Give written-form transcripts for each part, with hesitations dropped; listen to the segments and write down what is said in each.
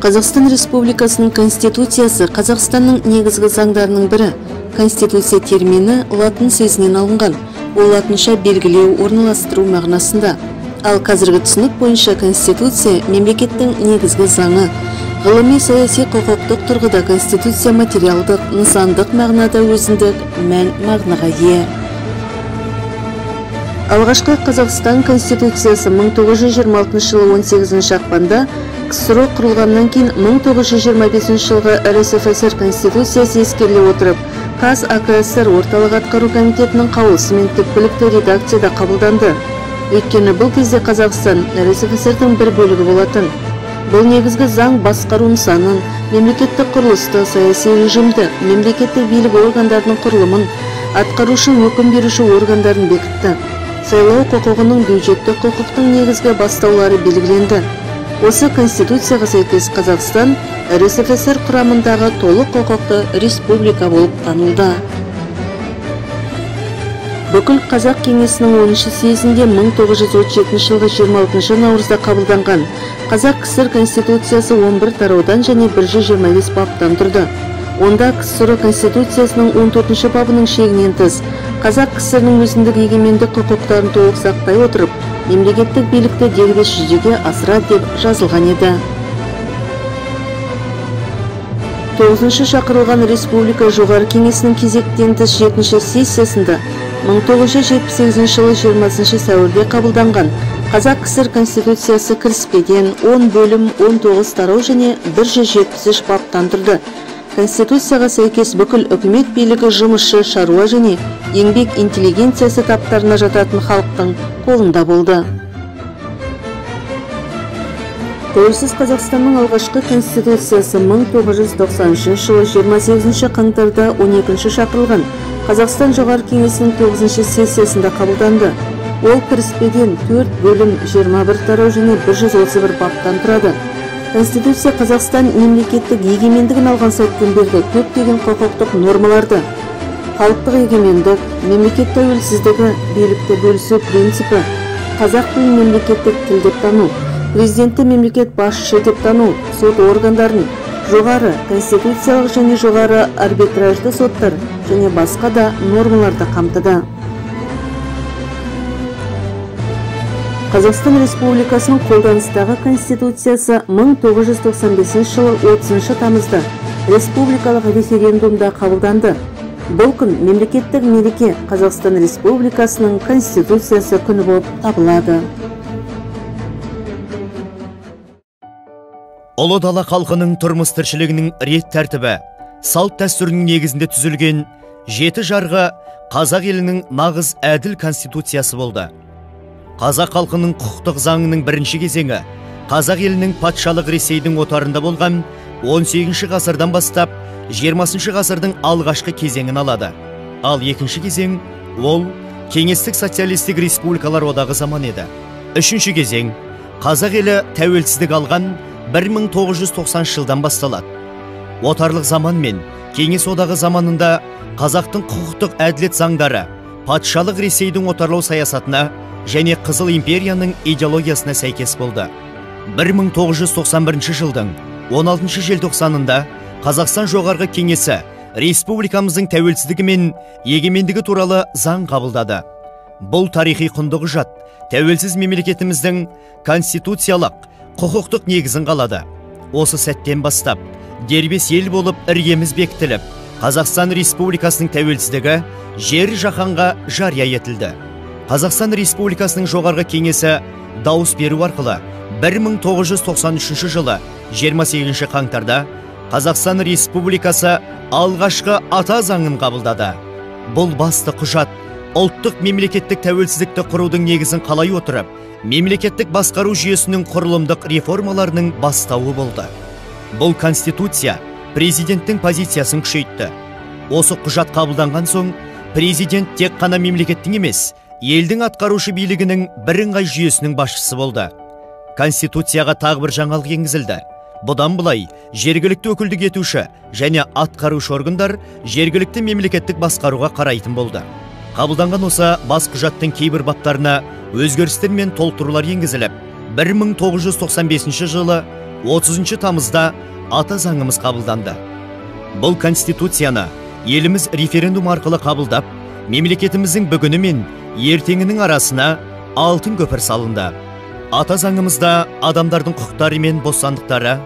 Қазақстан Республикасының Конституциясы Қазақстанның негізгі заңдарының бірі. Конституция термині латын сөзінен алынған. Ол латынша белгілеу, орналастыру мағынасында. Ал қазіргі түсінік бойынша Конституция мемлекеттің негізгі заңы. Ғылыми саяси құқықтық тұрғыда Конституция материалдық, нысандық мағынада өзіндік мән мағынаға ие. Алғашқы Қазақстан Конституциясы 1926 жылы 18 ақпанда КСРО құрылғаннан кейін 1925 жылғы РСФСР Конституциясы ескеріле отырып, ҚАЗ АКСР Орталық атқару комитетінің қаулысымен түпкілікті редакцияда қабылданды. Өйткені бұл кезде Қазақстан РСФСР-дің бір бөлігі болатын. Бұл негізгі заң басқару нысанын, мемлекеттік құрылысты, саяси режимді, мемлекеттік билік органдарының құрылымын, атқарушы өкім беруші органдарын бекітті. Сайлау құқығының бюджеттік құқықтың негізгі бастаулары белгіленді. Осы Конституцияға сәйкес Қазақстан РСФСР құрамындағы толық құқықты республика болып танылды. Бүкіл Қазақ кеңесінің 10-шы съезінде 1937 жылғы 26 наурызда қабылданған Қазақ КСР Конституциясы 11 тараудан және 125 баптан тұрды. Онда КСРО Конституциясының 14-ші бабының шегінен тыс Қазақ КСР-ның өзіндік егемендік құқықтарын толық сақтай отырып, мемлекеттік билікті дербес жүзеге асырады деп жазылған еді. 9-шы шақырылған Республика Жоғары Кеңесінің кезектен тыс 7-ші сессиясында 1978 жылы 20 сәуірде қабылданған Қазақ КСР Конституциясы кіріспеден 10 бөлім, 19 тарау және 173 баптан тұрды. Конституцияға сәйкес бүкіл үкімет билігі жұмысшы, шаруа және еңбек интеллигенциясы таптарына жататын халықтың қолында болды. Тәуелсіз Қазақстанның алғашқы Конституциясы 1993 жылы 28 қаңтарда 12-ші шақырылған Қазақстан Жоғары Кеңесінің 9-шы сессиясында қабылданды. Ол кіріспеден 4 бөлім, 21 тарау және 131 баптан тұрады. Конституция Қазақстан мемлекеттік егемендігін алған сәттен бергі көптеген құқықтық нормаларды, халықтық егемендік, мемлекет тәуелсіздігі, билікті бөлісу принципі, қазақ тілін мемлекеттік тіл деп тану, президентті мемлекет басшысы деп тану, сот органдарын, жоғары конституциялық және жоғары арбитражды соттар және басқа да нормаларды қамтыды. Қазақстан Республикасының қолданыстағы Конституциясы 1995 жылы 30 тамызда республикалық референдумда қабылданды. Бұл күн мемлекеттік мереке Қазақстан Республикасының Конституциясы күні болып табылады. Ұлы дала халқының тұрмыс тіршілігінің рет тәртібі, салт дәстүрінің негізінде түзілген жеті жарғы қазақ елінің нағыз әділ конституциясы болды. Қазақ халқының құқықтық заңының бірінші кезеңі қазақ елінің патшалық Ресейдің отарында болған 18 ғасырдан бастап 20 ғасырдың алғашқы кезеңін алады. Ал екінші кезең ол Кеңестік Социалистік Республикалар Одағы заман еді. Үшінші кезең қазақ елі тәуелсіздік алған 1990 жылдан басталады. Отарлық заман мен Кеңес Одағы заманында қазақтың құқықтық әділет заңдары патшалық Ресейдің отарлау саясатына және Қызыл империяның идеологиясына сәйкес болды. 1991 жылдың 16 желтоқсанында Қазақстан Жоғарғы Кеңесі республикамыздың тәуелсіздігі мен егемендігі туралы заң қабылдады. Бұл тарихи құнды құжат тәуелсіз мемлекетіміздің конституциялық, құқықтық негізін қалады. Осы сәттен бастап дербес ел болып іргеміз бекітіліп, Қазақстан Республикасының тәуелсіздігі жер жаһанға жария етілді. Қазақстан Республикасының Жоғарғы Кеңесі дауыс беру арқылы 1993 жылы 28 қаңтарда Қазақстан Республикасы алғашқы ата заңын қабылдады. Бұл басты құжат ұлттық мемлекеттік тәуелсіздікті құрудың негізін қалай отырып, мемлекеттік басқару жүйесінің құрылымдық реформаларының бастауы болды. Бұл Конституция президенттің позициясын күшейтті. Осы құжат қабылданған соң, президент тек қана мемлекеттің емес, елдің атқарушы билігінің бірыңғай жүйесінің басшысы болды. Конституцияға тағы бір жаңалық енгізілді. Бұдан былай жергілікті өкілдік етуші және атқарушы органдар жергілікті мемлекеттік басқаруға қарайтын болды. Қабылданған осы бас құжаттың кейбір баптарына өзгерістер мен толықтырулар енгізіліп, 1995 жылы 30 тамызда ата заңымыз қабылданды. Бұл конституцияны еліміз референдум арқылы қабылдап, мемлекетіміздің бүгіні мен ертеңінің арасына алтын көпір салынды. Ата заңымызда адамдардың құқықтары мен бостандықтары,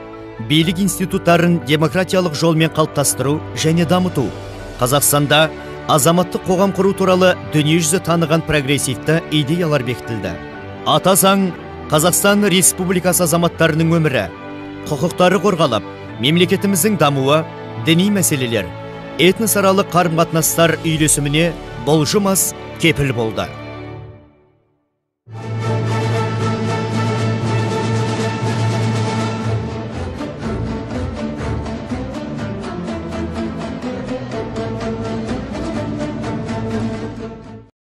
билік институттарын демократиялық жолмен қалыптастыру және дамыту, Қазақстанда азаматтық қоғам құру туралы дүниежүзі таныған прогрессивті идеялар бекітілді. Ата заң Қазақстан Республикасы азаматтарының өмірі, құқықтары қорғалып, мемлекетіміздің дамуы, діни мәселелер, этносаралық қарым-қатынастар үйлесіміне бұлжымас кепіл болды.